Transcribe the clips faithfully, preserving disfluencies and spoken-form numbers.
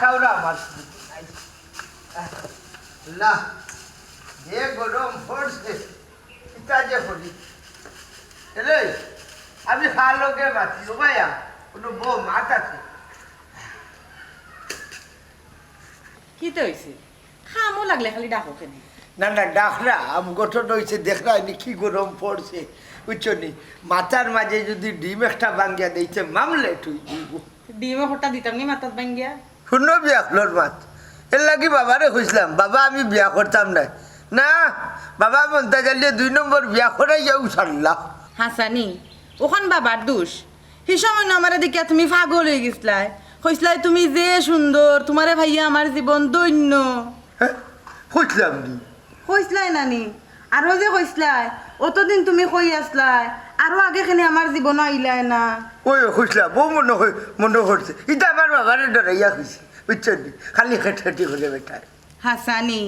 খাওরা আমার। না, যে গরম পড়ছে, ইটা যে করি। এরে, আমি খার লগে মাতি, ও ভাইয়া, কোনো বউ মাত আছে? কিতা অইছে? কামো লাগলে খালি ডাকো কেনে? না, না, ডাকরাম, ঘটনা অইছে, দেখরায়নি কি গরম পড়ছে, বুঝছো নি? মাথার মাঝে যদি ডিম একটা ভাঙ্গিয়া দেইতে, মামলেট অই যাইবো। ডিম একটা দিতাম নি মাথাত ভাঙ্গিয়া। হুনো বিয়া অকলর মাত। এরলাগি বাবারে কইছলাম, "বাবা, আমি বিয়া করতাম নায়।" না, বাবা মন্তাজ আলিয়ে দুই নম্বর বিয়া করাইয়াউ ছাড়লা। হাছানি, অখান বাবার দুষ। হি সময় নু আমারে দেখিয়া তুমি পাগল অইগেছলায়। কইছলায়, "তুমি যে সুন্দর, তুমারে পাইয়া আমার জীবন ধন্য।" হে? কইছলাম নি? কইছলায় না নি? আরো যে কইছলায়, অতদিন তুমি কই আছলায়, আরো আগে কেনে আমার জীবনো আইলায় না? ওই কইছলা, বউ মনো কই-, মনো করছে। ইতা আমার বাবারে ডরাইয়া কইছে, বুঝছো নি? খালি খেটখেটি করে বেটায়। হাছানি,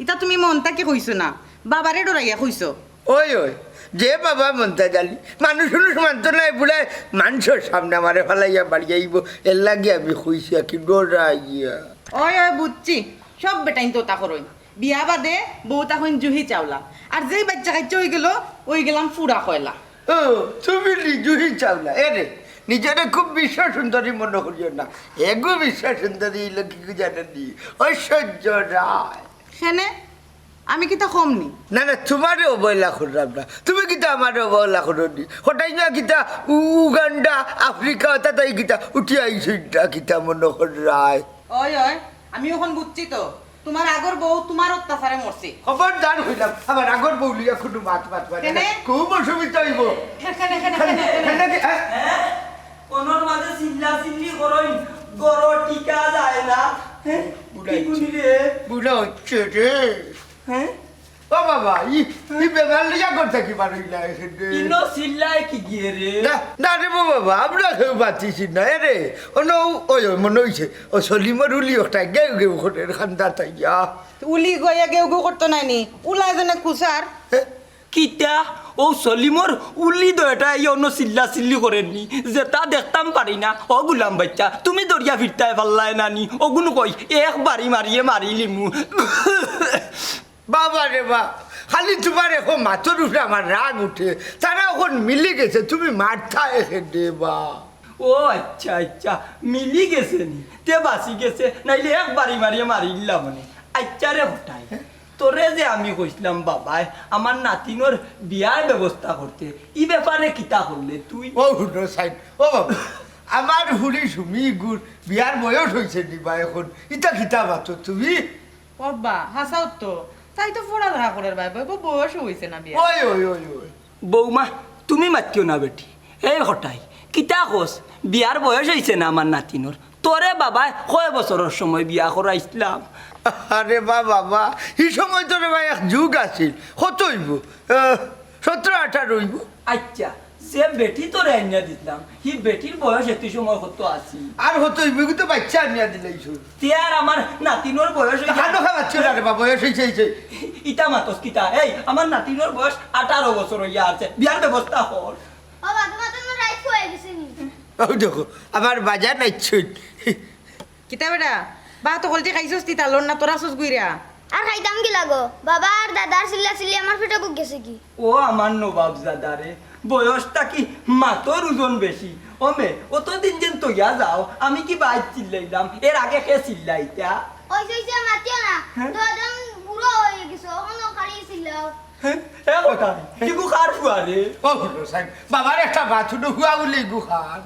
ইতা তুমি মন থাকি কইছো না, বাবারে ডরাইয়া কইছো। ওই, ওই, যে বাবা মন্তাজ আলি, মানুষ উনুষ মানতো নায়, বুড়ায় মানষর সামনে আমারে ফালাইয়া বাড়ি আইবো, এরলাগি আমি কইছি আর কি ডরাইয়া। ওই, ওই, বুঝছি, সব বেটাইন তো অতা করইন। বিয়া বাদে বউ তখন জুহি চাওলা, আর যেই বাইচ্চা কাইচ্চা অইগেলো, অইগেলাম ফুড়া কয়লা। ও, তুমি নি জুহি চাওলা, এরে, নিজরে খুব বিশ্ব সুন্দরী মনো করিও না, এগু বিশ্ব সুন্দরী লক্ষ্মী জানো নি, ঐশ্বর্য রায়। কেনে? আমি কিতা কম নি? না, না, তুমারে অবহেলা করলাম না। তুমি কিতা আমারে অবহেলা করো নি? কটাই না কিতা উ-, উগান্ডা, আফ্রিকা, অতা তাই কিতা উঠিয়া আইছইন না কিতা মনো কররায়? ওই, ওই, আমি অখন বুঝছি তো, তুমার আগর বউ তুমার অত্যাচারে মরছে। খবরদার কইলাম, আমার আগর বউ লইয়া কুনু মাত মাতবা না। কেনে? খুব অসুবিধা অইবো। কেনে, কেনে, কেনে, কেনে? কেনে কি, হ্যাঁ? হ্যাঁ? কোনোর মাঝে চিল্লা চিল্লি করইন, গরো টিকা যায় না। হ্যাঁ? বুড়া কি গুনি রে? বুড়া অইছে রে। হ্যাঁ? ও বাবা, ই, ই বেমার লইয়া করতে কি পারইলা এখানে? ইনো চিল্লায় কি গিয়ে রে? না, না রে বাবা, আমরা কেউ বাঁচিছি না। এরে, অনো, ওই, ওই, মনো অইছে, ও সলিমর উলি একটা গেউ গেউ করের কান্দাত আইয়া। উলি গইয়া গেউ গেউ করতো নায় নি, উলায় যেনে কুচার। এ? কিতা? অউ সলিমর উলি দুইটা আইয়া অনো চিল্লা চিল্লি করের নি, যেতা দেখতাম পারি না। ও গুলাম বাইচ্চা, তুমি ধরিয়া ফিরতায় পারলায় না নি, অগুন কই, এক বাড়ি মারিয়ে মারিলিমু। বাবা রে বা, খালি তুমার অখন মাতর উপরে আমার রাগ উঠে। তারা অখন মিলি গেছে, তুমি মারতায় কেনে বা। ও আইচ্ছা, আইচ্ছা, মিলি গেছে নি, তে বাঁচি গেছে, নাইলে এক বাড়ি মারিয়া মারিলিলাম অনে। আইচ্ছা রে কটাই, তোরে যে আমি কইছলাম বাবায় আমার নাতিনর বিয়ার ব্যবস্থা করতে, ই ব্যাপারে কিতা করলে তুই? ও হুনো সাইন, ও বাবা, আমার হুড়ি সুমি গুর বিয়ার বয়স অইছে নি বা অখন, ইতা কিতা মাতো তুমি? ও আব্বা, হাছাউ তো। তাই তো পড়ালেখা করের ভাই, ভাই, বয়স অইছে না বিয়া। ওই, ওই, ওই, ওই। বৌমা, তুমি মাতিও না বেটি। এই কটাই, কিতা কস? বিয়ার বয়স অইছে না আমার নাতিনর। তোরে বাবায় কয় বছরর সময় বিয়া করাইছলাম? আরে বা বাবা, হি সময় তো রে ভাই এক যুগ আছিল। কত অইবো? আহ, সতরো আঠারো অইবো। আইচ্ছা, যে বেটি তোরে আনিয়া দিছলাম, হি বেটির বয়স এত সময় কত আছিল? আর কত অইবো, ইগু তো বাইচ্চা আনিয়া দিলাইছো। তে আর আমার নাতিনর বয়স অইছে। কানো খাওয়াচ্ছ না রে বাবা, বয়স অইছে, অইছে। ইতা মাতস কিতা? এই, আমার নাতিনর বয়স আঠারো বছর অইয়া আছে, বিয়ার ব্যবস্থা কর। ও বাবা, তোমার তো রাইত হয়ে গেছে নি? ও দেখো, আমার বাজার নাইছুন। কিতা বেটা? বা তো কলটি খাইছস তি তালর না তোরা সস গুইরা? আর খাইতাম কি লাগো? বাবা আর দাদার চিল্লা চিল্লি আমার পেটো ভুক গেছে কি? ও আমার নবাব জাদারে, বয়সটা কি মাতর ওজন বেশি? ও মে, অতদিন যেন তইয়া যাও, আমি কি বাইর চিল্লাইলাম? এর আগে কে চিল্লাইতা? ওই সেই যে মাতিও না, হ্যাঁ? তো একদম বুড়ো হয়ে গেছো, অখনো খালি চিল্লাও। হ্যাঁ? এ কথা, কি গু কার ফুয়া রে? ও হুনো সাইন, বাবার একটা বাছুর ফুয়া বলে গু কার।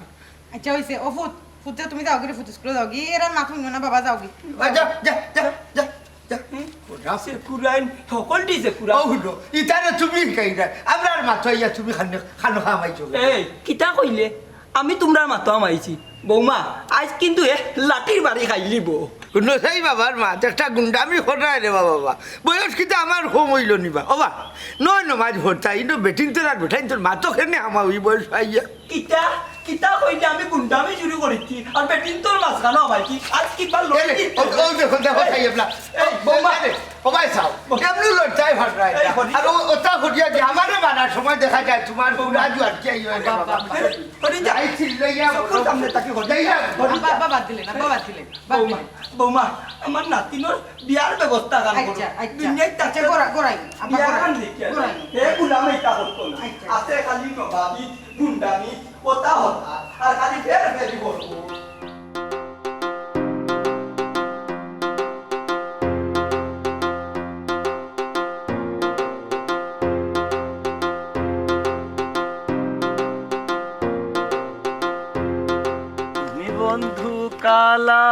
আচ্ছা, অইছে। ও ফুত, ফুত যা, তুমি যাওগি রে, ফুত স্কুলো যাওগি। এরার মাত হুনো না, বাবা যাওগি। আ, যা, যা, যা, যা, যা। হুম? ওরা সে কুরাইন, হকলটি সে কুরাইন। ও হুনো, ইতারে তুমি শিকাই না। আমরার মাত অইয়া তুমি খানো, খানো খামাইছো। এই, কিতা কইলে? আমি তুমরার মাত হামাইছি। বৌমা, আইজ কিন্তু এ লাঠির বাড়ি খাইলিবো। হুনো সেই বাবার মাত, একটা গুন্ডামি করায় রে বাবা, বাবা। বয়স কিতা আমার কম অইলো নি বা? ও বা, নয় নমাজ পড়তা, ইনো বেটিন তোর আর বেটাইন তোর মাত কেনে হামাউই বয়স পাইয়া। কিতা? কিতা কইলে আমি গুন্ডামি শুরু করিছি, আর বেটিন্তর মাঝখানো আমার কি, আজ কি বার লড়ি এরে, দিতে ও, হবে? ও দেখো, দেখো, এই, সাহেব না। এই, বৌমা। এরে, ও ভাই সাহেব, বৌ- এমনি লজ্জায় ফাটরায় এই, না। হরি- আর ও, ওটা ঘটিয়া যে আমারে মানার সময় দেখা যায় তোমার বৌমা। পুরা জুয়ার কি আইও, বাবা, বাবা। বাবা। হরি যা। এই চিল্লাইয়া সব বলো। সামনে তাকে হরি যাই যা। না। হরি যা। বাবা, বাদ দিলে না, বাবা, বাদ দিলে না, বাদ বৌমা, দিলে না। বৌমা, আমার নাতিনর বিয়ার ব্যবস্থা খান করো। আচ্ছা, আচ্ছা। দুনিয়ায় আচ্ছা, তাকে গোড়া, গোড়াই, আব্বা, বিয়া গোড়াই, খান দেখিয়া গোড়াই। হে গুলাম এটা করতো না। আচ্ছা। আছে খালি নবাবি, গুন্ডামি, কথা হতা, আর খালি ফের ফেরি করবো। তুমি বন্ধু কালা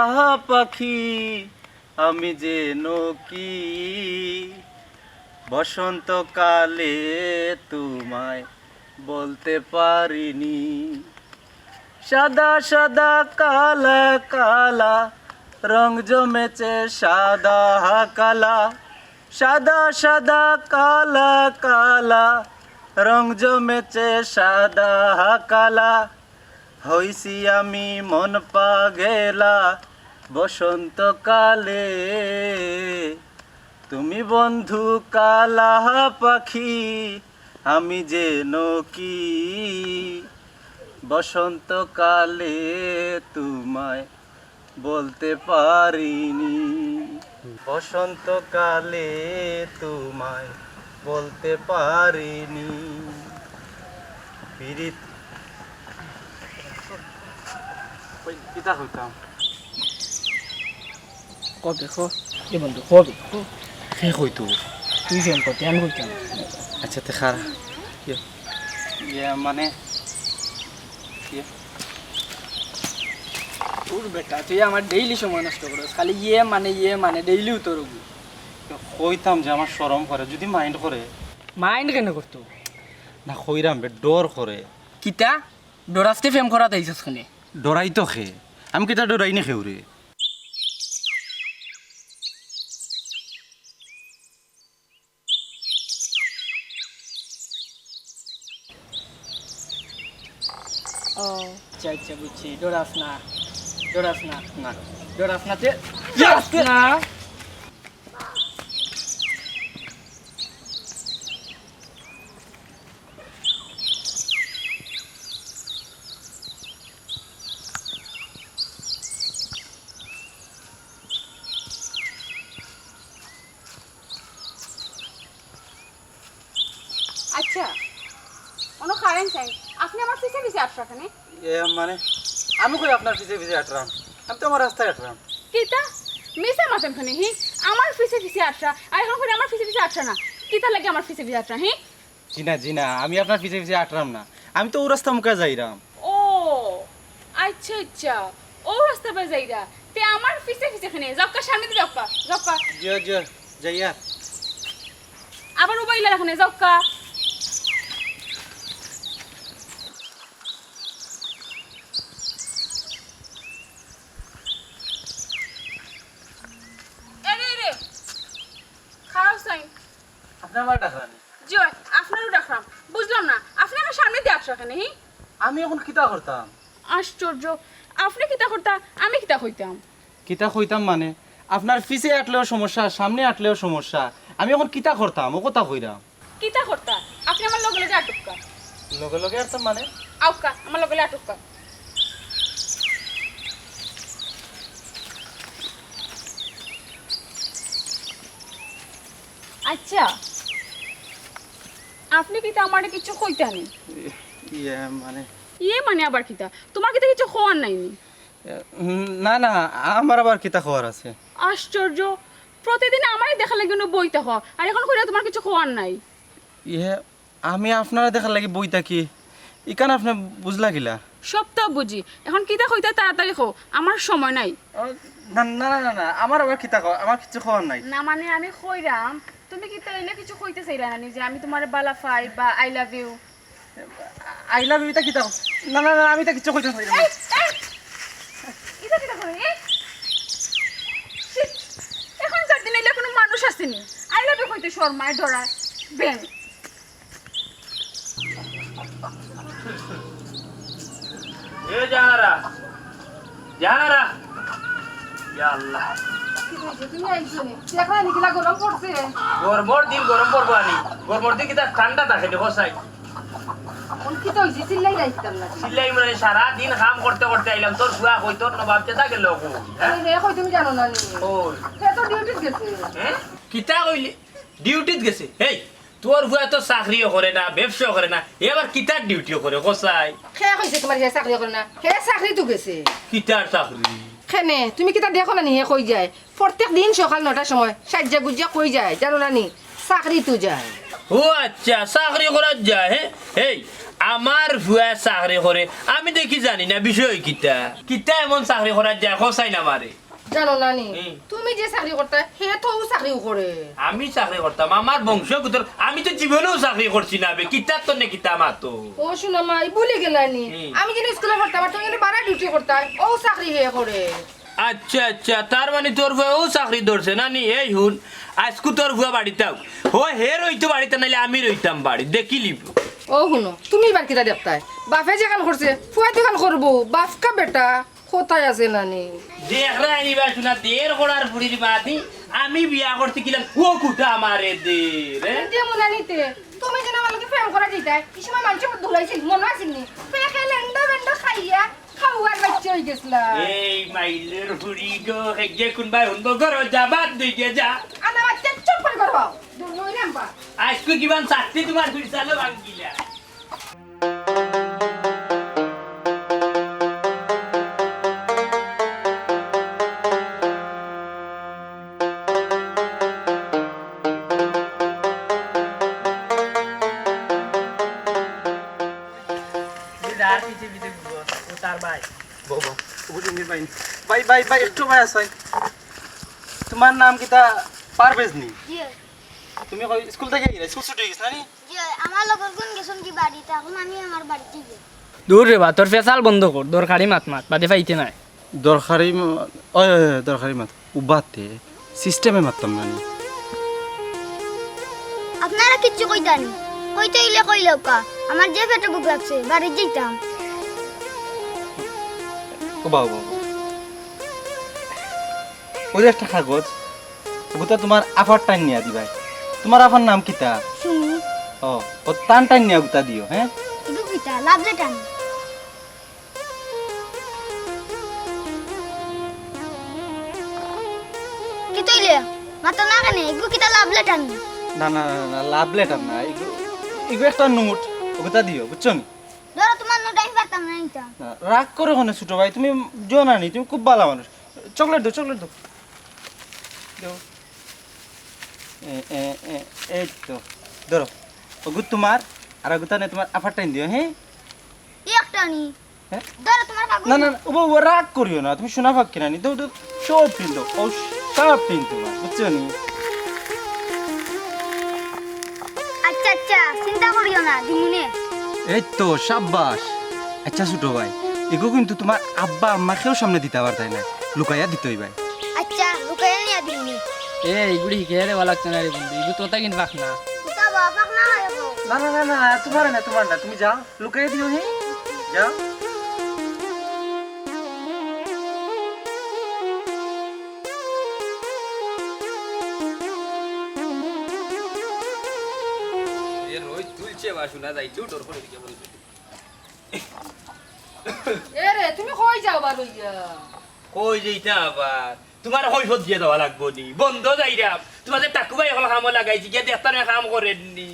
পাখি, আমি যেন কি বসন্তকালে তোমায় বলতে পারিনি। সাদা সাদা কালা কালা রং জমেছে সাদা কালা, সাদা সাদা কালা কালা রং জমেছে সাদা কালা। হইছি আমি মন পাগেলা বসন্তকালে। তুমি বন্ধু কালা পাখি, আমি যেন কি বসন্তকালে তোমায় বলতে পারিনি। বসন্তকালে তোমায় বলতে পারিনি। পিরিত। ওই, কিতা কইতাম? কবে, ক। এ বন্ধু, কবে, ক। কে কইতো? তুই প্রেম করতে, আমি কইতাম। আচ্ছা, তে খারা। ইয়ে। ইয়ে, মানে, ইয়ে। ওর বেটা, তুই আমার ডেইলি সময় নষ্ট করস। খালি ইয়ে মানে, ইয়ে মানে, ডেইলি উত্তর ওগু। কইতাম যে আমার শরম করে, যদি মাইন্ড করে। মাইন্ড কেনে করতো? না, কইরাম বে, ডর করে। কিতা? ডরাইতে প্রেম করাত আইছস কেনে? ডরাই তো খে। আমি কিতা ডরাই নি কেউরে? ও। আচ্ছা, আচ্ছা, বুঝছি। ডরাস না। ডরাস না। না। ডরাস না তে। ডরাস না। আচ্ছা, অনো কারেন্ট নাই, আপনে আমার পিছে পিছে আটরা কেনে? এ, মানে, আমি কই আপনার পিছে পিছে আটরাম? আমি তো আমার রাস্তায় আটরাম। কিতা? মিছা মাতেন কেনে, হি? আমার পিছে পিছে আটরা, আর অখন কইরা আমার পিছে পিছে আটরা না। কিতার লাগি আমার পিছে পিছে আটরা, হি? জি না, জি না, আমি আপনার পিছে পিছে আটরাম না। আমি তো অউ রাস্তা মুখা যাইরাম। ও, আচ্ছা, আচ্ছা, অউ রাস্তা বায় যাইরা। তে আমার পিছে পিছে কেনে? যাউক্কা, সামনেদি যাউক্কা, যাউক্কা। জি অয়, জি অয়, যাইয়ার। আবার উবাইলা কেনে, যাউক্কা। এরে, এরে, খাড়াও চাইন। আপনে আমারে ডাকরা নি? জি অয়, আপনারেউ ডাকরাম। বুঝলাম না, আপনে আমার সামনেদি আটরা কেনে, হি? আমি অখন কিতা করতাম? আশ্চর্য, আপনে কিতা করতা, আমি কিতা কইতাম? কিতা কইতাম মানে, আপনার পিছে আটলেও সমস্যা, সামনে আটলেও সমস্যা। আমি অখন কিতা করতাম, অউ কথা কইরাম। কিতা করতা? আপনে আমার লগে লগে আটউক্কা। লগে লগে আটতাম মানে? আউক্কা, আমার লগে লগে আটউক্কা। আচ্ছা, আপনে কিতা আমারে কিচ্ছু কইতা নি? ইয়ে, মানে ইয়ে মানে আবার কিতা? তুমার কিতা কিচ্ছু কওয়ার নাই নি? উম, না, না, আমার আবার কিতা কওয়ার আছে? আশ্চর্য, প্রতিদিন আমারে দেখার লাগি অনো বই থাকো, আর অখন কইরা তুমার কিচ্ছু কওয়ার নাই। ইয়ে, আমি আপনারে দেখার লাগি বই থাকি, ইখান আপনে বুঝলা কিলা? সবতা বুঝি, অখন কিতা কইতা তাড়াতাড়ি কও, আমার সময় নাই। আহ, না, না, না, না, না, আমার আবার কিতা কও, আমার কিচ্ছু কওয়ার নাই। না মানে আমি কইরাম, তুমি কিতা অইলে কিচ্ছু কইতে চাইরায় না নি যে আমি তুমারে ভালা পাই বা I love you? I love you ইতা কিতা? না, না, না, আমি ইতা কিচ্ছু কইতাম চাইরাম না। এই, এই, ইতা কিতা কইরে, এই? Shit, অখনকার দিনে ইলা কুনু মানুষ আছে নি? I love you কইতে শরমায়, ডরায়, ব্যাঙ। ইয়া আল্লাহ। কিতা অইছে? তুমি আইছো নি? দেখরায় নি কিলা গরম পড়ছে? গরমর দিন গরম পড়বো আনি। গরমর দিন কিতা ঠান্ডা থাকে নি, কছাই? অখন কিতা অইছে? চিল্লাইরায় কিতার লাগি? চিল্লাই মানে সারা দিন কাম করতে করতে আইলাম, তোর ফুয়া কই, তোর নবাব জেদা গেল কই? হ্যাঁ? এই রে, কই তুমি জানো না নি? কই? হে তো ডিউটিত গেছে। হ্যাঁ? কিতা কইলি? ডিউটিত গেছে? এই, তোর ফুয়া তো চাকরিও করে না, ব্যবসাও করে না, হে আবার কিতার ডিউটিও করে, কছাই? কে কইছে তুমারে হে চাকরিও করে না? হে চাকরিত গেছে। কিতার চাকরি? কেনে, তুমি কিতা দেখো না নি হে কই যায়? প্রত্যেক দিন সকাল নয়টার সময় সাইজ্জা গুজ্জা কই যায়, জানো না নি? চাকরিত যায়। ও আচ্ছা, চাকরি করাত যায়, হে? এই, আমার ফুয়া চাকরি করে, আমি দেখি জানি না বিষয় কিতা? কিতা এমন চাকরি করাত যায়, কছাই না মারে? জানো না নি? হুম। তুমি যে চাকরি করতায়, হে তো অউ চাকরিউ করে। আমি চাকরি করতাম, আমার বংশগত, আমি তো জীবনেও চাকরি করছি না বে, কিতার তনে কিতা মাতো? ও সোনা মাই, ভুলি গেলায় নি? হুম। আমি যেন স্কুলে পড়তাম, আর তুমি যেন বারা ডিউটি করতায়, অউ চাকরি হে করে। আচ্ছা, আচ্ছা, তার মানে তোর ফুয়া অউ চাকরি ধরছে না নি? এই হুন, আইজকু তোর ফুয়া বাড়িত আউক। হে রইতো বাড়িত, নাইলে আমি রইতাম বাড়িত, দেখিলিবো। ও হুনো, তুমি ইবার কিতা দেখতায়? বাপে যেখান করছে, ফুয়ায় তো অখান করবো, বাপ কা বেটা। কথায় আছে না নি? দেখরায় নি বা সোনা, দের করার ফুড়ির মাদি, আমি বিয়া করছি কিলা, ও কুটা আমারে দের, এ? তুমি যে মনে নিতে, তুমি যেন আমার লগে প্রেম করা দিতায়, ই সময় মানষে দৌড়াইছিল, মনো আছিল নি? পেকে লেন্ডা বেন্ডা খাইয়া, খাওয়ার বাচ্চা অই গেছলা। এই মাইলর ফুড়ি গো, হেগে কুনবায় হুনবো, ঘরো যা, বাদ দে গিয়া যা। আনা বাচ্চা চুপ করে করো, দূর নই রাম্বা। আইজকু কিমান শাস্তি তুমার ফিরসালো ভাঙ্গিলা। ভাই, ভাই, ভাই, একটু ভাই আছাই। তুমার নাম কিতা? পারভেজ নি? জি। তুমি কই স্কুল থাকি আইরায়? স্কুল ছুটি অই গেছে না নি? জি, আমার লগর গুন গেছইন কি বাড়িত, অখন আমি আমার বাড়িত যাই। দূর রে বা, তোর ফেসাল বন্ধ কর, দরকারি মাত মাত, বাদে পাইতে নায়। দরকারি ম-, ওই, ওই, ওই, দরকারি মাত। উবাতে, সিস্টেমে মাততাম না নি। আপনারা কিচ্ছু কইতা নি? কইতে অইলে কইলাউক্কা। আমার যে পেটো ভুক লাগছে, বাড়িত যাইতাম। উবা, উবা, উবা। ওই যে একটা কাগজ, ওগুতা তুমার আফার টাইন নিয়া দিবায়। তুমার আফার নাম কিতা? সুমি। ও, ও তান টাইন নিয়া ওগুতা দিও, হ্যাঁ? ইগু কিতা? লাভ লেটার নি? কিতা অইলে? মাতো না কেনে? ইগু কিতা লাভ লেটার নি? না, না, না, না, লাভ লেটার না। ইগু, ইগু একটা নোট, ওগুতা দিও, বুঝছো নি? ধরো, তুমার নোট আমি পারতাম না নিতাম। না, রাগ করো কেনে ছোট ভাই? তুমি জানো না নি, তুমি খুব ভালা মানুষ। চকলেট দেও, চকলেট দেও। দেও। এ, এ, এ, এই তো। ধরো। ওগু তুমার, আর ওগুতা নে তুমার আফার টাইন দিও, হ্যাঁ? ই একটা নি। হ্যাঁ? ধরো তুমার কাগজ। না, না, না, ও বাবা, রাগ করিও না, তুমি সোনা পাখি না নি, দেও, দেও, সব পিন দেও, ও সব পিন তুমার, বুঝছো নি? আচ্ছা, আচ্ছা, চিন্তা করিও না, দিমুনে। এই তো, সাব্বাস। আচ্ছা, ছোট ভাই, ইগু কিন্তু তুমার আব্বা আম্মা কেউর সামনে দিতা পারতায় নায়, লুকাইয়া দিতায় ভাই। আচ্ছা, লুকাইয়া নিয়া দিমুনে। এ, ইগুড়ি হিকে রে, ওলা লাগতো না রে বন্ধু, ইগু তোতা কিন পাক না। তোতা বা পাক না হয় গো। না, না, না, না, তুমার না, তুমার না, তুমি যাও। লুকাই দিও, হে? যাও। এ রোজ তুলছে বা শোনা যাইতেও ডর করে দিকে বলবে। এ রে, তুমি কই যাও বার অইয়া? কই যাইতাম আবার? তুমার কই ফদ দিয়া যাওয়া লাগবো নি? বন্ধ যাইরাম। তুমার যে টাকু ভাই অখন কামো লাগাইছি, গিয়া দেখতাম না কাম করের নি।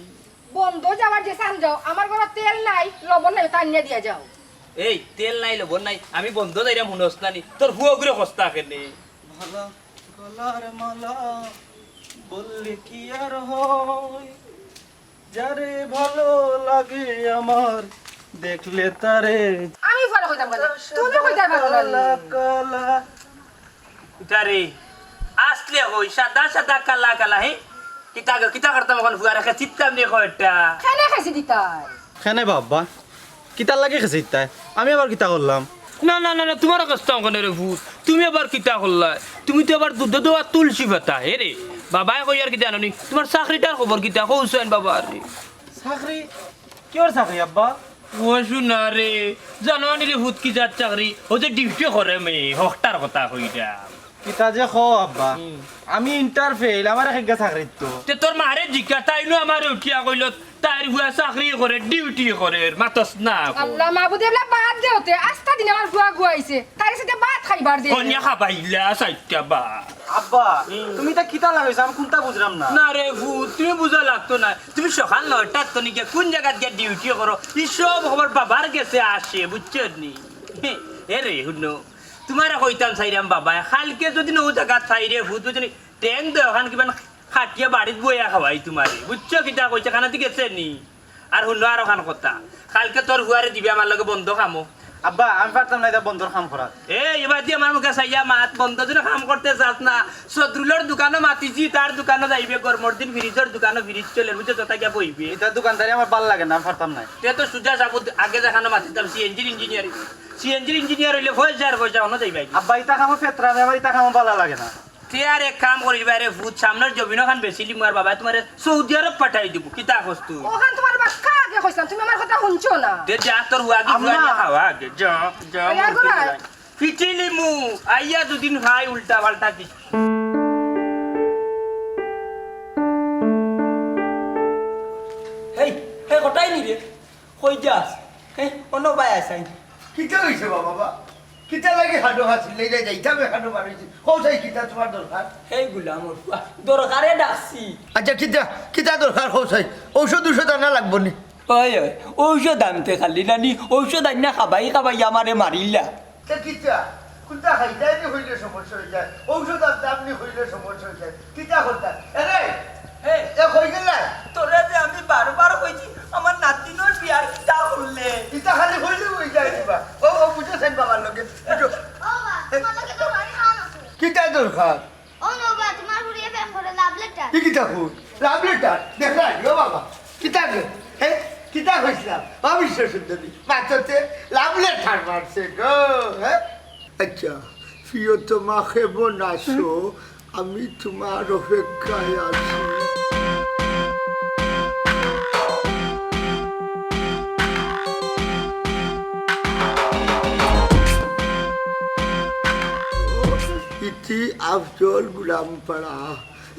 বন্ধ যাওয়ার যে চান যাও, আমার ঘরো তেল নাই, লবণ নাই, ওটা আনিয়া দিয়া যাও। এই, তেল নাই, লবণ নাই, আমি বন্ধ যাইরাম হুনস না নি? তোর ফুয়া গুরে কস্তা কেনে? ভালা গলার মালা বললে কি আর হয়, যারে ভালো লাগে আমার, দেখলে তারে। আমি পরে কইতাম কেনে? তুমি কইতায় পারো না নি? কালা কালা। ইতারে, আসলে কই, সাদা সাদা কালা কালা, হে? কিতা গো, কিতা করতাম অখন ফুয়ারে, খেছিতাম নি কয়টা? কেনে খেছি দিতায়? কেনে বাবা? কিতার লাগি খেছি দিতায়? আমি আবার কিতা করলাম? না, না, না, না, তুমার খেছতাম কেনে রে ফুত? তুমি আবার কিতা করলায়? তুমি তো আবার দুধে ধোয়া তুলসী পাতা, হে রে? বাবায় কইয়ার কিতা জানো নি? তুমার চাকরিটার খবর কিতা? কও চাইন বাবা রে। চাকরি? কিওর চাকরি আব্বা? ও সোনা রে, জানো নি রে ফুত কি জাত চাকরি? অউ যে ডিউটি করে মে, হকটার কথা কইরাম। কিতা যে কও আব্বা, হুম। আমি ইন্টার ফেইল, আমারে কেগিয়ে চাকরি দিতো? তে তোর মারে জিকা, তাইনও আমারে উঠিয়া কইলো, তাইর ফুয়া চাকরি করে, ডিউটি করে, মাতস না। আল্লাহ মাবুদ, এবলা বাদ দেওতে, আস্তা দিন আমার ফুয়া গুয়াইছে, তারে সাথে ভাত খাইবার দে। কনিয়া খাবাইলা চাইরটা বা। আব্বা, হুম। তুমি ইতা কিতা লাগাইছো? আমি কুন্তা বুঝরাম না। না রে ফুত, তুমি বুঝা লাগতো না। তুমি সকাল নয়টার তনে গিয়া কুন জাগাত গিয়া ডিউটি করো, ই সব খবর বাবার গেছে আসে, বুঝছো নি? এ রে, হুনো, তুমারে কইতাম চাইরাম বাবায়, কাইলকে যুদি অউ জাগাত চাইরে ফুত, বুঝছো নি? ঠ্যাং দেও খান কিবান কাটিয়া বাড়িত বইয়া খাওয়াই তুমারে। বুঝছো কিতা কইছে, কানাত গেছে নি? আর হুনো আরোখান কথা, কাইলকে তোর ফুয়ারে দিবে আমার লগে বন্দো কামো। আব্বা, আমি পারতাম না ইতা বন্দর কাম করাত। এ, এবার দি আমার মুখে চাইয়া মাত, বন্দো যুদি কাম করতে চাস না, সদরুলর দোকানো মাতিছি, তার দোকানো যাইবে, গরমর দিন ফ্রিজর দোকানো ফ্রিজ চলের, বুঝছো, যথা গিয়া বইবে। ইতা দোকানদারি আমার ভালা লাগে না, আমি পারতাম না। তে তো সুজা সাবুত আগে যেখানো মাতিতাম, সিএনজির ইঞ্জিনিয়ারিং। সিএনজির ইঞ্জিনিয়ার অইলে পয়সার পয়সা অনো যাইবায়। আব্বা, ইতা কামো ফেতরা, আমার ইতা কামো ভালা লাগে না। তে আর এক কাম করিস বাইরে ফুত, সামনর জমিন অখান বেচিলিমু আর বাবায় তুমারে সৌদি আরব পাঠাই দিবো। কিতা কস তুই? অখান তুমারে বাক্কা আগে কইছলাম, তুমি আমার কথা হুনছো না। দে যা তোর ওয়াগি আম্মা। ফুয়ানি খাওয়া আগে। যা, যা, ওই মুরগি আগো না। নাই। ফিটিলিমু, আইয়া দুদিন খাই উল্টা পাল্টা কিছু। হেই, হে কটাই নি রে? কই যাস? হে, অনো বায় আছাইন। কিতা অইছে বাবা, বা? কিতা লাগি হাডো হাসিল? এই রে, যাইতাম এখানো বার অইছি। কও চাই, কিতা তুমার দরকার? হেই গুলামর ফুয়া, দরকারে ডাকছি। আচ্ছা, কিতা, কিতা দরকার কও চাই? ঔষধ, ঔষধ আনা লাগবো নি? অয়, অয়, ঔষধ আনতে খালি নানি, ঔষধ আনিয়া খাবাই খাবাই আমারে মারিলা। তে কিতা? কুন্তা খাইতায় নি কইলে সমস্যা অই যায়, ঔষধ আনতাম নি কইলে সমস্যা অই যায়। কিতা করতা? এরে, হে। এ কই গেলায়? তোরে যে আমি বারবার কইছি, আমার নাতিনর বিয়ার কিতা করলে? ইতা খালি কইলে অই যায় নি বা। ও, ও বুঝছইন বাবার লগে। বুঝো। ও বা, তুমার লগে তো বাড়ি খাওয়া আছে। কিতা দরকার? ও নবা, তুমার ফুড়িয়ে প্রেম করে, love letter। ই কিতা কই? Love letter? দেখা, ও বাবা। কিতা রে? হে? কিতা কইছলাম? অ বিশ্ব সুন্দরী। মাততে love letter মারছে গো, হে? আচ্ছা, প্রিয়তমা কেমন আছো? আমি তুমার অপেক্ষায় আছি। ইতি আফজল গুলামপাড়া।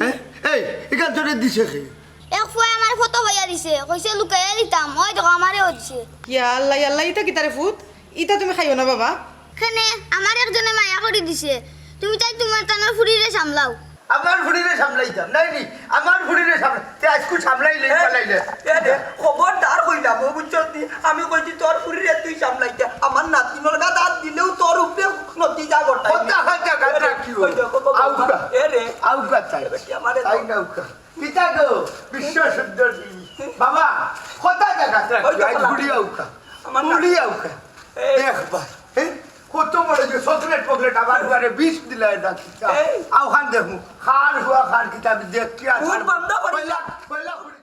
হে? এই, ইখান তোরে দিছে কে? এক ফুয়ায় আমারে ফটো পাইয়া দিছে, কইছে লুকাইয়া দিতাম, অউ দেখো আমারেও দিছে। ইয়া আল্লাহ, ইয়া আল্লাহ, ইতা কিতারে ফুত? ইতা তুমি খাইও না বাবা। কেনে, আমারে একজনে মায়া করি দিছে, তুমি তাই তুমার তানর ফুড়িরে সামলাও। আমার ফুড়িরে সামলাইতাম, নায় নি, আমার ফুড়িরে সামলা-, তে আইজকু সামলাইলে, এ, পালাইলে। এ রে, খবরদার কইলাম, ও বুঝছস নি? আমি কইছি তোর ফুড়িরে তুই সামলাইতে, আমার নাতিনর গাত আত দিলেও তোর উপরে নতিজা ঘটাই। কথা, কথা, কথা রাখিও। ওই দেখো, বাবা, আউকা। এ রে। আউকা তাই। এ বেটি, আমারে তাই দাও। না আউকা। কিতা গো, বিশ্ব সুন্দরী। বাবা, কথা জাগাত রাখিও, ওই দেখো, আইজ ফুড়ি আউকা। আমার না- ফুড়ি আউকা। এই। দেখবা, হে? কত বড় যে চকলেট ফকলেট, আমার ফুয়ারে বিষ দিলায় না কিতা। এই। আও খান দেখমু, কার ফুয়া কার কিতা আমি দেখি আর মুখ বন্ধ করি। পয়লা, পয়লা ফুড়ি।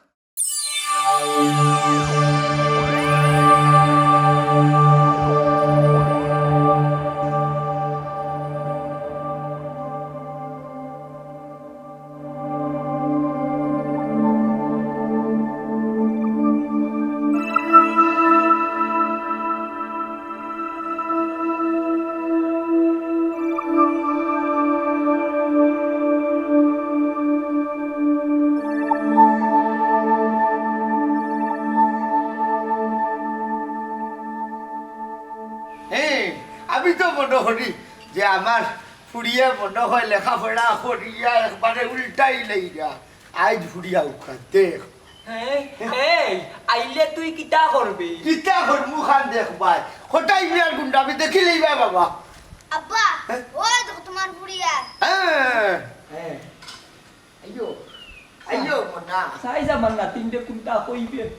হে, আমি তো মনো করি যে আমার ফুড়িয়ে মনো কয় লেখাপড়া করিয়া একবারে উল্টাই লইয়া। আইজ ফুড়ি আউকা, দেখ। হে, এই, আইলে তুই কিতা করবি? কিতা করমু খান দেখ ভাই। কটাই বিয়ার গুন্ডা আমি দেখিলেই ভাই বাবা। আব্বা, হে? ওই দেখো তুমার ফুড়ি আয়। হে। হে। আইও, আইও, মনা। সাইজ আমার নাতিনরে কুন্তা কইবে।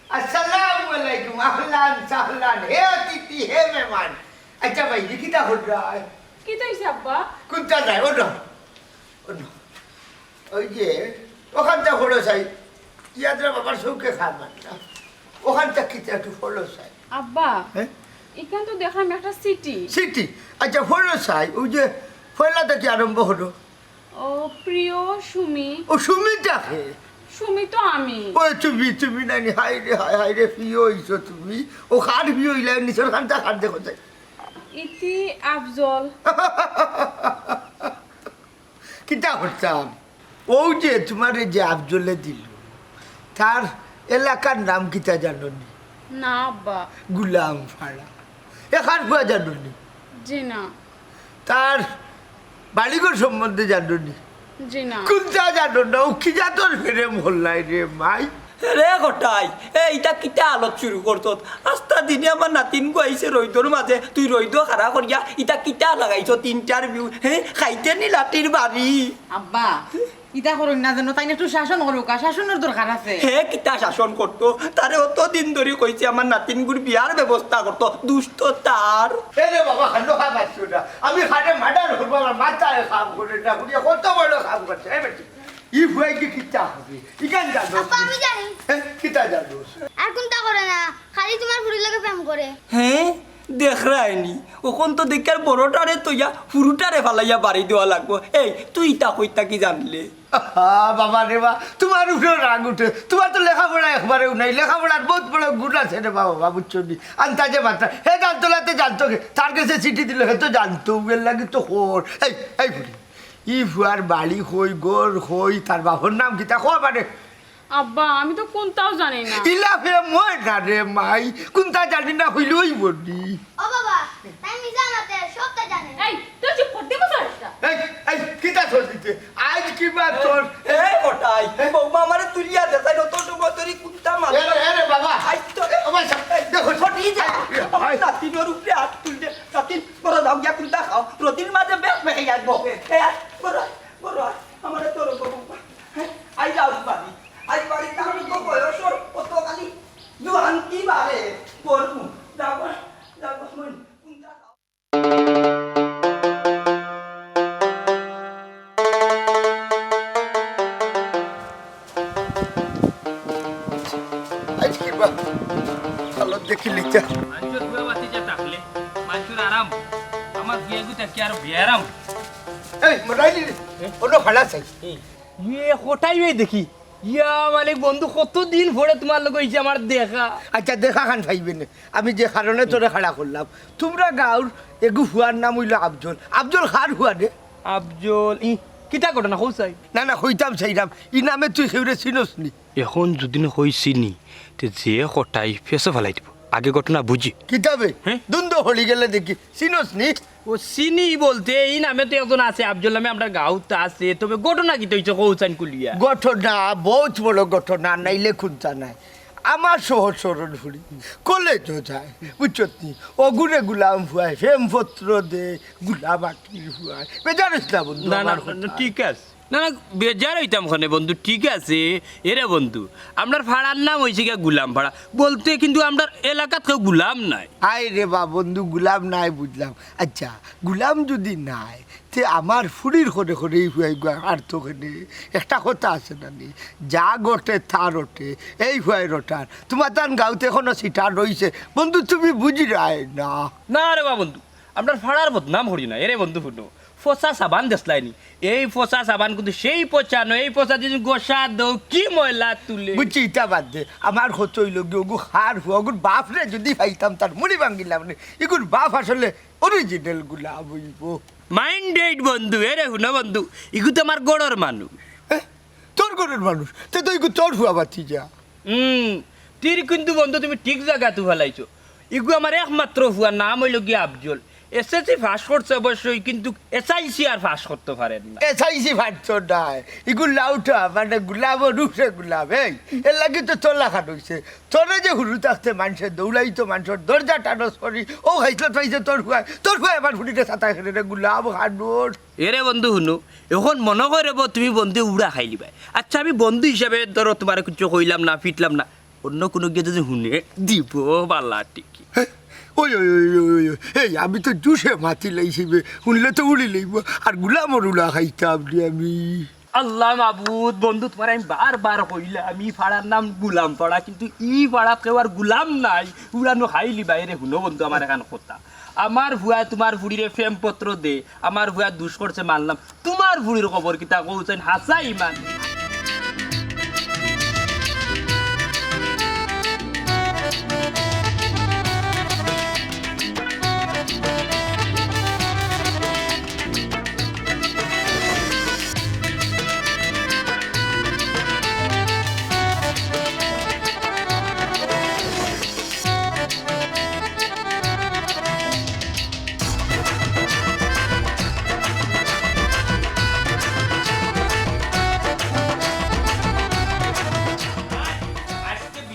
আসসালামু আলাইকুম, আহলান সাহলান, হে অতিথি, হে মেহমান। আচ্ছা ভাই, ই কিতা কররায়? কিতা অইছে আব্বা? কুন্তা নাই, ওঠো, ওঠো। ওই যে, ওখানটা ফড়ো চাই, ইয়াদরা বাবার চউখে খায় মার না। ওখানটা কিতা একটু ফড়ো চাই। আব্বা, হে? ইখান তো দেখলাম একটা চিঠি। চিঠি? আচ্ছা, ফড়ো চাই, ওই যে, পয়লা থাকি আরম্ভ করো। ও, প্রিয় সুমি। ও, সুমিটা কে? সুমি তো আমি। ও, তুমি, তুমি নানি, হায় রে, হায়, হায় রে, প্রিয় অইছো তুমি। ও, কার প্রিয় অইলা, নিচর খানটা কার দেখো চাই। ইতি আফজল। কিতা করতাম? অউ যে তুমারে যে আফজলে দিল, তার এলাকার নাম কিতা জানো নি? না আব্বা। গুলাম ফাড়া। এখান পুয়া জানো নি? জি না। তার বাড়িঘর সম্বন্ধে জানো নি? জি না। কুন্তা জানো না? ও কি জাতর প্রেম করলাই রে মাই? রে কটাই, এ, ইটা কিতা আলত শুরু করছত? আস্তা দিনে আমার নাতিন গু আইছে রইদর মাঝে, তুই রইদ খাড়া করিয়া ইটা কিতা লাগাইছত interview? হে, খাইতে নি লাঠির বাড়ি? আব্বা, ইতা করইন না যেন, তাইন একটু শাসন করউক্কা, শাসনর দরকার আছে। হে কিতা শাসন করতো? তারে অত দিন ধরি কইছি আমার নাতিন গুর বিয়ার ব্যবস্থা করতো, দুষ্ট তার। এ রে বাবা, হানো খা মারছো না। আমি খাটে মার্ডার করবো, আমার মাথায় কাম করে না, বুঝিয়া কত বড় কাম করছে। এ বেটি, ই ফুয়াই কি কিতা হবে? ইখান জানো? আব্বা, আমি জানি। এ, কিতা জানো? আর কুন্তা করে না, খালি তুমার ফুড়ির লগে প্রেম করে। হে, দেখরায় নি, অখন তো দেখিয়ার বড়টারে থইয়া হুরুটারে ফালাইয়া বাড়ি দেওয়া লাগবো। এই, তুই ইতা কইতা কি জানলে? আহা, বাবা রে বা, তুমার উপরেও রাগ উঠে। তুমার তো লেখাপড়া একবারেও নাই, লেখাপড়ার বউত বড় গুণ আছে রে বাবা, বুঝছো নি? আন্তাজে মাত্রা, হে জানতো না তে জানতো কে? তার গেছে চিঠি দিল, হে তো জানতো, এর লাগি তো খর। এই, এই ফুড়ি, ই ফুয়ার বাড়ি কই, ঘর কই, তার বাপর নাম কিতা, কও আমারে। আব্বা, আমি তো কুন্তাও জানি না। ইলা প্রেম অয় না রে মাই, কুন্তা জানি না কইলে অইবো নি। ও বাবা, তাই মিছা মাতে, সবটা জানে। এই, তুই চুপ কর, দিমু চড় একটা। এই, এই, কিতা চড় দিতে? আইজ কিবা তোর এ কটাই, বৌমা আমারে তুলিয়া দে, তাই অত সময় ধরি কুন্তা মারে। এরে, এরে বাবা। আইজ তো ও ভাই সাহেব, এই, দেখো, ছুটি যা। এই, আমার এই। নাতিনর উপরে আত তুলতে, নাতিন, বড় যাও গিয়া কুন্তা খাও। রতির মাঝে বেশ বেশি আসবো। এ, আয়, বড়, বড়, আয়, আমারে তোর বৌমা। হ্যাঁ, আই যাও বাড়ি। আই বাড়ি, তার তো বয়স ওর কত খালি জোয়ান কি বাড়ে। বলবো, যাও, যাও, মন, কুন্তা খাও। আইজ কিবা? ভালো দেখিলি যা। মানষর ফুয়া ভাতিজা থাকলে মানষর আরাম, আমার ফুয়াগু থাকি আরো বেআরাম। এই, মোটাইলি রে, কোনো ভাড়া চাই। ইয়ে, কটাই ভাই দেখি। ইয়া মালিক বন্ধু, কতদিন পরে তুমার লগে অইছে আমার দেখা। আচ্ছা, দেখা খান পাইবে না। আমি যে কারণে তোরে খাড়া করলাম, তুমরা গাঁওর এগু ফুয়ার নাম অইলো আফজল। আফজল কার ফুয়া রে? আফজল, ই, কিতা ঘটনা কও চাই? না, না, কইতাম চাইরাম, ই নামে তুই কেউরে চিনস নি? এখন যুদি না কই চিনি, তে যে কটাই ফেসো ফালাই দিব। আগে ঘটনা বুঝি। কিতাবে? হ্যাঁ? দুন্দো হলি গেলে দেখি, চিনস নি? ও চিনি বলতে, ই নামে তো একজন আছে, আফজল নামে আমরার গাঁওত আছে, তবে ঘটনা কিতা অইছে কও চাইন খুলিয়া? ঘটনা, বউত বড় ঘটনা, নাইলে কুন্তা নাই। আমার সহজ সরল ফুড়ি, কলেজো যায়, বুঝছত নি? অগুরে গুলাম ফুয়ায়, প্রেমপত্র দে, গুলাম আটির ফুয়ায়। বেজার অইস না বন্ধু, না, না, আমার না, কথা। ঠিক আছে। না, না, বেজার অইতাম কেনে বন্ধু, ঠিক আছে। এরে বন্ধু, আমরার ফাড়ার নাম অইছে গিয়া গুলাম ফাড়া। বলতে কিন্তু আমরার এলাকাত কেউ গুলাম নাই। আয় রে বা বন্ধু, গুলাম নাই বুঝলাম। আচ্ছা, গুলাম যুদি নাই, তে আমার ফুড়ির ঘরে ঘরে ই ফুয়াইগুয়া আটতো কেনে? একটা কথা আছে না নি, যা ঘটে তা রটে, এই ফুয়ায় রটার। তুমার তান গাঁওত এখনো সিটার রইছে। বন্ধু, তুমি বুঝিরায় না। না রে বা বন্ধু, আমরার ফাড়ার বদনাম করিও না। এরে বন্ধু হুনো, ফসা সাবান দেখলায় নি? এই ফসা সাবান কিন্তু সেই পচা নয়, এই ফসা যদি ঘষা দেও কি ময়লা তুলে। বুঝছি, ইতা বাদ দে। আমার কথা অইলো গি, অগু কার ফুয়া, অগুর বাপরে যুদি পাইতাম, তার মুড়ি ভাঙ্গিলাম নে। ইগুর বাপ আসলে original গুলাম অইবো। Mind it বন্ধু, এরে হুনো বন্ধু, ইগু তো আমার ঘরর মানুষ। এ? তোর ঘরর মানুষ? তে তো ইগু তোর ফুয়া ভাতিজা। হুম, তীর কিন্তু বন্ধু তুমি ঠিক জাগাত ফালাইছো। ইগু আমার একমাত্র ফুয়া, নাম অইলো গিয়া আফজল। এসএসসি পাস করছে অবশ্যই, কিন্তু এসআইসি আর পাস করতো পারের না। এসআইসি পারতো নায়। ইগু লাউটা, মানে গুলামর উপরে গুলাম, এই, এর লাগি তো তোলা খান অইছে। তোরে যে হুরু থাকতে মানষে দৌড়াইতো, মানষর দরজা টানস করি, অউ খাইছলত পাইছে তোর ফুয়ায়, তোর ফুয়ায় আমার ফুড়িরে সাতায় কেনে রে গুলাম খানোর। এরে বন্ধু হুনো, এখন মনো করে রে বা তুমি বন্ধু উড়া খাইলিবায়। আচ্ছা, আমি বন্ধু হিসাবে ধরো তুমারে কিচ্ছু কইলাম না, ফিটলাম না, অন্য কুনু গিয়ে যদি হুনে দিব বালা টিকি। হে? ওই, ওই, ওই, ওই, ওই, ওই, এই, আমি তো জুশে মাতি লাইছি বে, হুনলে তো উড়ি লাইবো, আর গুলামর উড়া খাইতাম রে আমি। আল্লাহ মাবুদ, বন্ধু, তুমারে আমি বারবার কইলাম, ই ফাড়ার নাম গুলাম ফাড়া, কিন্তু ই ফাড়াত কেউ আর গুলাম নাই, উড়ানো খাইলিবায় রে। হুনো বন্ধু, আমার এখান কথা, আমার ফুয়ায় তুমার ফুড়িরে প্রেমপত্র দে, আমার ফুয়ায় দুষ করছে মানলাম, তুমার ফুড়ির খবর কিতা কও চাইন, হাছা ইমান।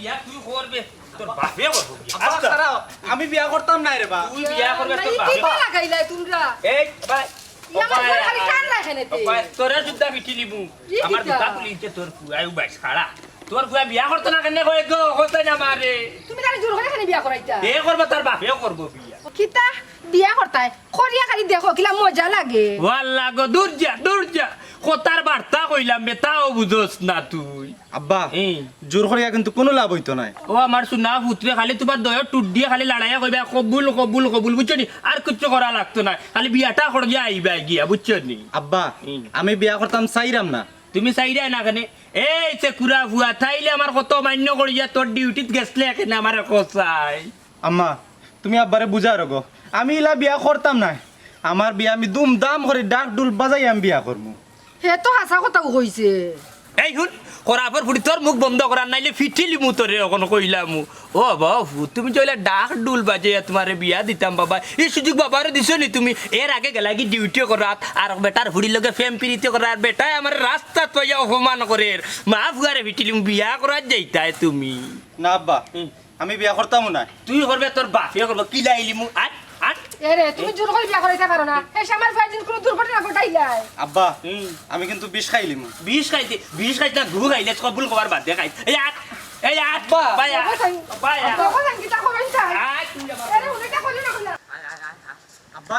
ইয়া তুই করবে, তোর বাপে করবো বিয়া। আব্বা, আচ্ছা। ছাড়াও, আমি বিয়া করতাম না রে বা। তুই বিয়া করবে, তোর বাপে। কিতা লাগাইলায় তুমরা? এই ভাই, ই আমার ঘর খালি টান রাখে না তে। তোরে যুদ্ধা মিটি নিবু। আমার দুটা পুলিশে তোর ফুয়াই উবাই ছাড়া। তোর ফুয়া বিয়া করতো না কেনে কয় গো, কইতে না মারে। তুমি তারে জোর করি কেনে বিয়া করাইতা? এ করবো, তার বাপেও করবো বিয়া। কিতা বিয়া করতায়? করিয়া খালি দেখো, কিলা মজা লাগে। ওয়াল্লা গো, দূর যা, দূর যা। কথার বার্তা কইলাম বে, তাও বুঝোস না তুই। আব্বা, হুম। জোর করিয়া কিন্তু কুনু লাভ অইতো নায়। ও আমার সোনা পুতরে, খালি তুমার দয়া টুট দিয়া খালি লড়াইয়া কইবা, "কবুল, কবুল, কবুল", বুঝছো নি? আর কিচ্ছু করা লাগতো নায়, খালি বিয়াটা করিয়া আইবা গিয়া, বুঝছো নি? আব্বা, হুম। আমি বিয়া করতাম চাইরাম না। তুমি চাইরায় না কেনে? এই সে কুড়া ফুয়া, তাইলে আমার কত মান্য করিয়া তোর ডিউটিত গেছলে কেনে আমারে কছাই? আম্মা, তুমি আব্বারে বুঝাও গো। আমি ইলা বিয়া করতাম নায়। আমার বিয়া আমি ধুমধাম করি ঢাক ঢুল বাজাই আমি বিয়া করমু। হে তো হাছা কথাউ কইছে। এই হুন, খরাপর ফুড়ি, তোর মুখ বন্ধ করার নাইলে ফিটিলিমু তোরে, অখন কইলামু। ও বাবা, তুমি চাইলে ঢাক ঢুল বাজাইয়া তুমারে বিয়া দিতাম বাবা। ই সুযোগ বাবারে দিছো নি তুমি? এর আগে গেলাগি ডিউটি করাত, আর বেটার ফুড়ির লগে প্রেম পিরিতি করার, আর বেটায় আমারে রাস্তাত পাইয়া অপমান করের। মা ফুয়ারে ফিটিলিমু, বিয়া করাত যাইতায় তুমি। না আব্বা, হুম। আমি বিয়া করতামও নায়। তুই করবে, তোর বাপে করবো, কিলাইলিমু। আট, আট। এরে, তুমি জোর করি বিয়া করাইতা পারো না। এই সে আমার ভাইজিন কুনু দুর্ঘটনা ঘটাইলায়। আব্বা, হুম। আমি কিন্তু বিষ খাইলিমু। বিষ খাইতে, বিষ খাইতে না, গু খাইলে কবুল কবার বাদে খাইতে। এই আট, এই আট, আব্বা। ভাই আট, বাবা সাইন। ভাই আট। বাবা সাইন, কিতা করইন তাই? আট, তুই আমার এরে, উনি কিতা কইলে না কইলা? আব্বা,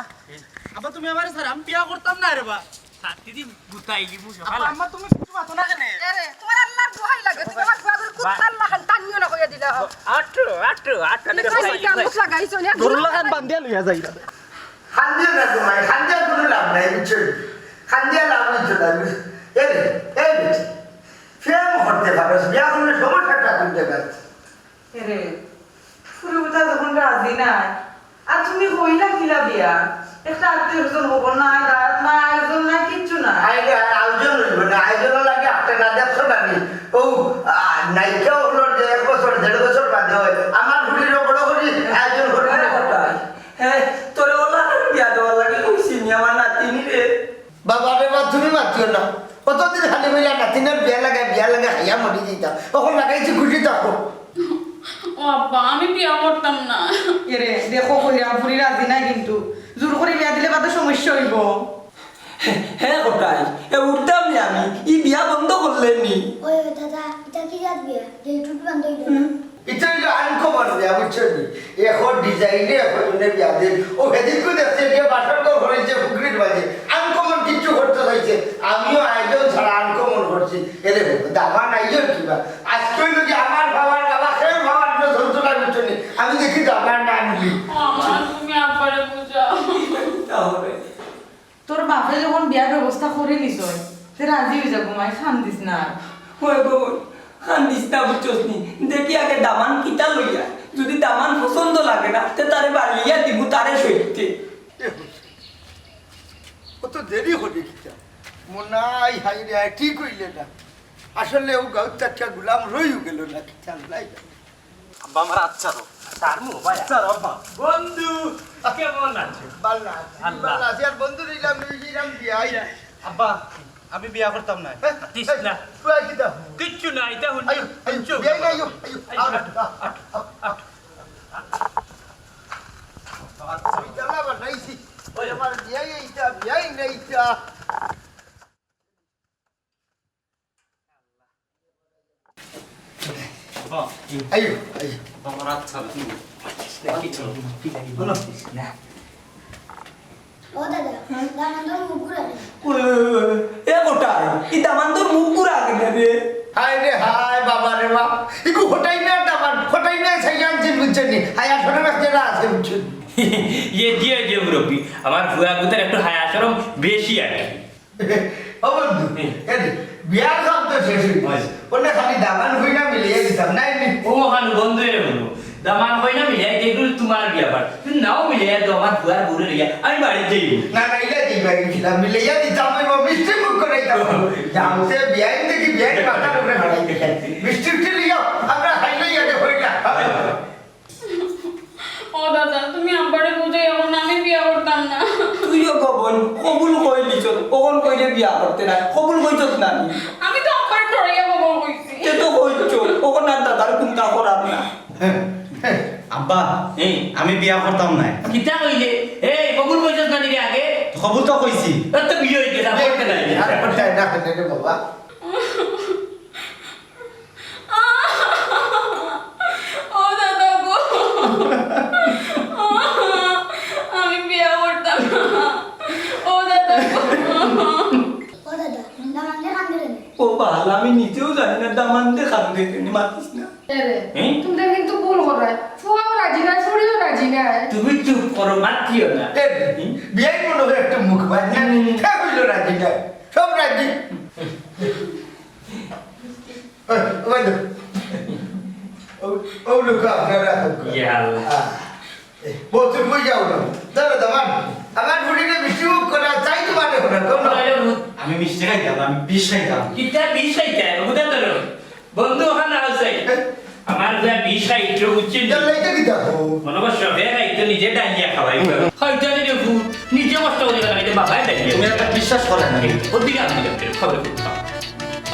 আব্বা, তুমি আমারে ছাড়ো, আমি বিয়া করতাম না রে বা। ছাতি দি গুতাইলিমু সকাল। আব্বা, আম্মা, তুমি কিচ্ছু মাতো না কেনে? এরে, তুমার আল্লার দোহাই লাগে, তুমি আমার ফুয়াগুর কুত্তার লাখান টানিও না কইয়া দিলা। আটো, আটো, আটো, তুমি আটো, কইছো আটো। কি আমুক লাগাইছো না? গরুর লাখান বান্ধিয়া লইয়া যাই না। কান্দিও না গো মাই, কান্দিয়া কুনু লাভ নাই, বুঝছো? কান্দিয়া লাভ অইতো না, বুঝছো? এই রে, এই রে, প্রেম করতে পারো, বিয়া করলে সমস্যাটা কোনটা? এরে, ফুরিগুতা যখন রাজি নায়, আর তুমি কইলা কিলা বিয়া? একটা আত্মীয় স্বজন খবর নাই, দাওয়াত নাই, আয়োজন নাই, কিচ্ছু নাই। আইলে আয়োজন অইবো না, আয়োজন লাগে একটা না দেখছো না নি? ও, আ, নায়িকা অকলর যে এক বছর, দেড় বছর বাদে অয়, আমার ফুরিরও বড় করি আয়োজন করবো না। হ্যাঁ, তোরে ওলা বিয়া দেওয়ার লাগি কইছি নি আমার নাতিনিরে? বাবা রে বা, তুমি মাতিও না। কতদিন খালি কইলা নাতিনর বিয়া লাগা, বিয়া লাগা, খাইয়া মরি যাইতাম। অখন লাগাইছি খুশি থাকো। ও আব্বা, আমি বিয়া করতাম না। এরে, দেখো কইরা, ফুরি রাজি নাই কিন্তু। জোর করি বিয়া দিলে বাদে সমস্যা অইবো। হে কটাই, এ উঠতাম নি আমি, ই বিয়া বন্ধ করলে নি। ওই, ওই দাদা, ইটা কি জাত বিয়া? যে টুপি বান্ধা অইলো না? হুম। ইটা অইলো uncommon বিয়া, বুঝছো নি? এখন design-এ এখন মানে বিয়া দেন। ও হেদিনকু দেখছে, যে বাসর ঘর হইছে পুকুরির মাঝে। Uncommon কিচ্ছু করতে চাইছে। আমিও আয়োজন ছাড়া uncommon করছি। এরে বাবা, দামান আইও কিবা। আজকে অইলো কি আমার বাবার বাবা, কেউ বাবার জন্য যন্ত্রণা, বুঝছো নি? আমি দেখি দামান না আনলি। ও আমার, তুমি আব্বারে বুঝাও। তাহলে তোর বাপে যখন বিয়ার ব্যবস্থা করি নিছইন, তে রাজি অই যাবো, মাই কান্দিস না। ওই বউ, কান্দিস না, বুঝছস নি? দেখি আগে দামান কিতা লইয়া, যদি দামান পছন্দ লাগে না, তে তারে বাড়িয়া দিবু, তারে সইতে। অত দেরি হলে কিতা? মনাই হায় রে, ঠিক অইলে না। আসলে ও গাউত চাচা গুলাম রইও গেল না, কিতা আল্লাহ জানে। আব্বা, আমার আচ্ছা রো। তার মুখ ভাই। আচ্ছা রো, আব্বা। বন্ধু, কেমন আছো? ভালা আছি, আল্লাহ। ভালা আছি। আর বন্ধু রইলাম, রইলাম বিয়াই। আব্বা, আমি বিয়া করতাম না। হ্যাঁ? দিস না। তুই আর কিতা? কিচ্ছু না, ইটা হুন। আইও, আইও, হুনছো? বিয়াই না, আইও, আইও। আইও, আও, আও। আও, আও, আও। আমি জ্বালা বানাইছি। ওই আমার বিয়াই এইটা, বিয়াই না এইটা। আইও, আইও। বাবা, রাত ছাড়া তুমি। বলো। ও দাদা, দামান্দর মুখ ঘুরা কেনে? ওই, ওই, ওই, ওই, এ গোটা, ই দামান্দর মুখ ঘুরা কেনে রে? হায় রে হায়, বাবা রে বাপ। ইগু হটাই না দামান, হটাই না সাইয়ান জিন বুঝছেন নি? হায় আসলে ব্যক্তি না আছে বুঝছেন। ইয়ে, জি, জি, মুরব্বি। আমার ফুয়া গুতার একটু হায়া শরম বেশি আর কি। ও বন্ধু, হুম। এ রে, বিয়ার কাম তো শেষ অই গেছে। অয়। অনে খালি দামান কইনা মিলাইয়া দিতাম, নায় নি? ও হানু বন্ধু, এরে বন্ধু। দামান কইনা মিলাইয়া দিলে তুমার বিয়া বার। তুমি নাও মিলাইয়া দেও, আমার ফুয়ার বউরে লইয়া আমি বাড়িত যাইমু। না, না, ইলা দিবা, ইলা মিলাইয়া দিতাম, অইবো, মিষ্টি মুখ করাইতাম। যাওতে বিয়াইন দেখি বিয়াইন মাথার উপরে ফালাই দিলাম। মিষ্টি উষ্টি লইয়া আমরা খাইলে ইয়াতে হই না। ও দাদা, তুমি আব্বারে বুঝাইও, অখন আমি বিয়া করতাম না। তুইও গো বইন, কবুল কইলিছস, অখন কইরে বিয়া করতে না, কবুল কইছস না নি? আমি তো আব্বারে ডরাইয়া কবুল কইছি। তে তো কইছস, অখন আর দাদার কুনু না করার না। আব্বা, এই। আমি বিয়া করতাম নায়। কিতা কইলে? এই, কবুল কইছস না নি রে আগে? কবুল তো কইছি। তোর তো বিয়া অই গেছে, আর করতে নাই। আর করতে নাই, না, না রে বাবা। ও দাদা গো, আমি বিয়া করতাম না। ও দাদা গো। ও দাদা, দামান্দে কান্দে কেনে? ও বালা, আমি নিজেও জানি না দামান্দে কান্দে কেনে, মাতিস না। এরে, হুম? তুমরা কিন্তু ভুল কররায়। ফুয়াও রাজি নায়, ফুড়িও রাজি নায়। তুমি চুপ করো, মাতিও না। এ, হুম? বিয়াই মনে হয় একটু মুখ বাদ না। হুম। কে কইলো রাজি নায়? সব রাজি। ওই, ওই তো। ও, ও লোক আপনারা। ইয়া আল্লাহ। হ্যাঁ। বলতে কই যাও না? ধরো, দামান। আমার ফুড়িরে মিষ্টি মুখ করা চাই তো মানে হলো, কোন? আমি মিষ্টি খাইতাম, আমি বিষ খাইতাম। কিতা বিষ খাইতাম? বুঝা ধরো। বন্ধু ওখানে আছে। আমার যা বিষ খাইতো, বুঝছি? এটা লইতে কি যাবো? মনে কর সবে খাইতো, নিজে ডালিয়া খাওয়াই। খাইতো নি রে ফুট, নিজে কষ্ট করে খাইতো, বাবাই ডালিয়া। তুমি একটা বিশ্বাস করে না। ওর দিকে আমি দিলাম, খবর করতাম।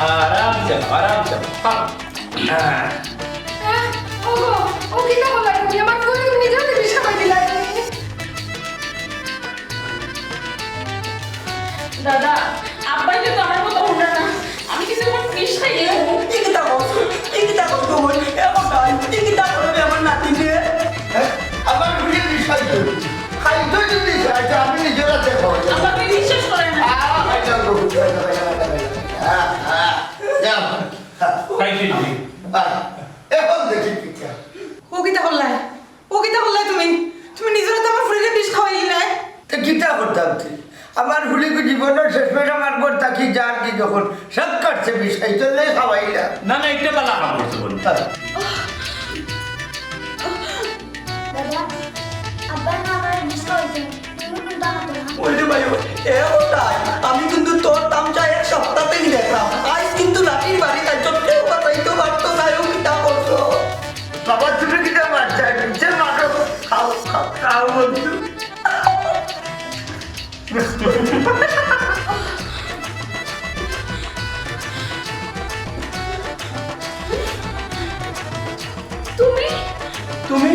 আরামসে, আরামসে। হ্যাঁ। হ্যাঁ। হ্যাঁ, ও গো, ও কিতা বললা তুমি? আমার ফুড়ি তুমি নিজেও তো বিষ খাওয়াই দিলা। দাদা, আব্বাই কিন্তু আমার কথা হুনরা না। আমি কিন্তু এখন বিষ খাইয়ে। ই কিতা কস? ই কিতা কস তুই? এখন তাই, ই কিতা করবে আমার নাতিনে? হ্যাঁ? আমার ফুড়ি বিষ খাইতো। খাইতো যদি খাইতো, আমি নিজের হাতে খাওয়াই। আব্বা, আপনি বিশ্বাস করেন না। আ, খাইতাম গো। হ্যাঁ, হ্যাঁ। যাও। খাইছি। হ্যাঁ। এখন দেখি পিঠা। ও কিতা করলায়? ও কিতা করলায় তুমি? তুমি নিজের হাতে আমার ফুড়িরে বিষ খাওয়াইলায়। তে কিতা করতাম তুই? আমার ফুড়ি কি জীবনের শেষ মেশ আমার ঘর থাকি যার কি যখন সব কাটছে বিষ খাইতে লে খাওয়াইলাম। না, না, একটা বালা কাম করছো বন্ধু। হ্যাঁ। দাদা, আব্বা না আমার বিষ খাওয়াইছে। ওই রে ভাই, ওই, এ ওটাই। আমি কিন্তু তোর তামচা এক সপ্তাহ থাকি দেখলাম। আইজ কিন্তু লাঠির বাড়ি তাই চোখেও বাঁচাইতে পারতো না, ও কিতা করছো? বাবা, তুমি কিতা মারছো? নিচে মারো। খাও, খাও, খাও বন্ধু। তুমি? তুমি?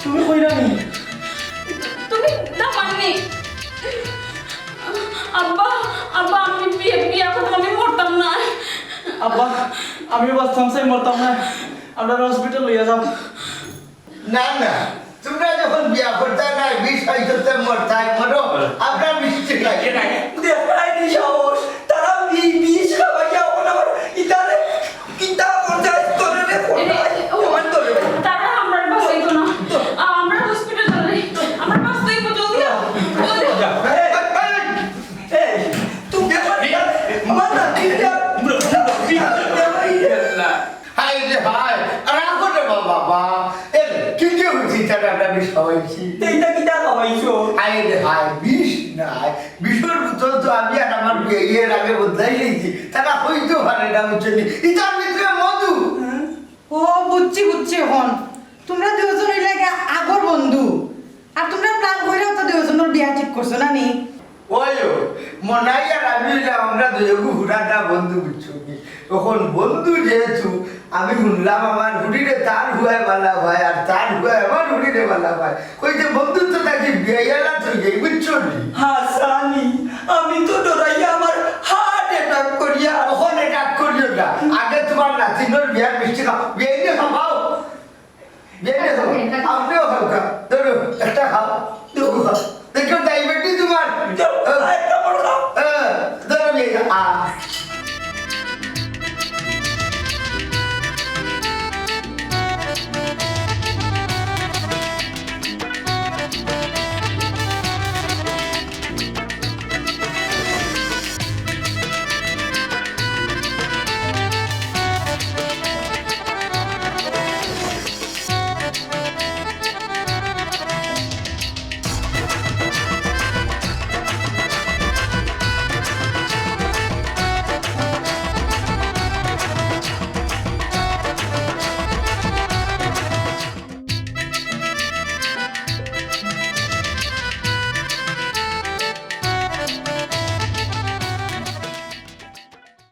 তুমি কইরা নি? তুমি না মাননি। আব্বা, আব্বা, আমি বিয়া, বিয়া করতাম, আমি মরতাম না। আব্বা, আমিও বাঁচতাম চাই, মরতাম না। আমরা হসপিটাল লইয়া যাও। না, না, তোমরা যখন বিয়া করতে না, বিষ খাইতে মরতায়, মরো, আমরা মিষ্টি খাই। দেখরায় নি সাহস, তারা বি-, বিষ খাওয়াইয়া এখন আবার ইতারে কিতা করতে তোরে রে, এ, ও, আমার তোরে। তারা আমরা বাঁচাইতো না। আমরা হসপিটাল চলে। আমরা বাঁচতেই জলদি আও, জলদি আও। এই, এই, এই, তুমি আমার, আমার নাতিটা, হায় রে হায়, আর রাখো রে বাবা, বাবা। এ, কি যে হইছে, তারা আমরা বিষ খাওয়াইছি। তো এটা কিতা খাওয়াইছো? হায় রে হায়, বিষ নায়। বিষর বোতল তো আমি আর আমার বিয়াইয়ে এর আগে বদলাই নিছি। তারা হইতে পারে না, বুঝছো নি? ইটার ভিতরে মধু। হুম? ও, বুঝছি, বুঝছি এখন। তোমরা দুইজন অইলায় গিয়া আগর বন্ধু। আর তোমরা প্ল্যান কইরাউ তো দুইজনর বিয়া ঠিক করছো, না নি? ওই, ওই, মনাই আর আমি অইলাম, আমরা দুইগু পুরানা বন্ধু, বুঝছো নি? অখন বন্ধু যেহেতু, আমি হুনলাম আমার ফুড়িরে তার ফুয়ায় বালা পায়, আর তার ফুয়ায় আমার ফুড়িরে বালা পায়। কইতে বন্ধুত্ব থাকি বিয়াইয়ালা তুই যাই, বুঝছো নি? হাছানি, আমি তো ডরাইয়া আমার হার্ট অ্যাটাক করিয়া। অখন অ্যাটাক করিও না, আগে তোমার নাতিনর বিয়ার মিষ্টি খাও, বিয়াইনে খাবাও। বিয়াইনে খাবাও। আপনি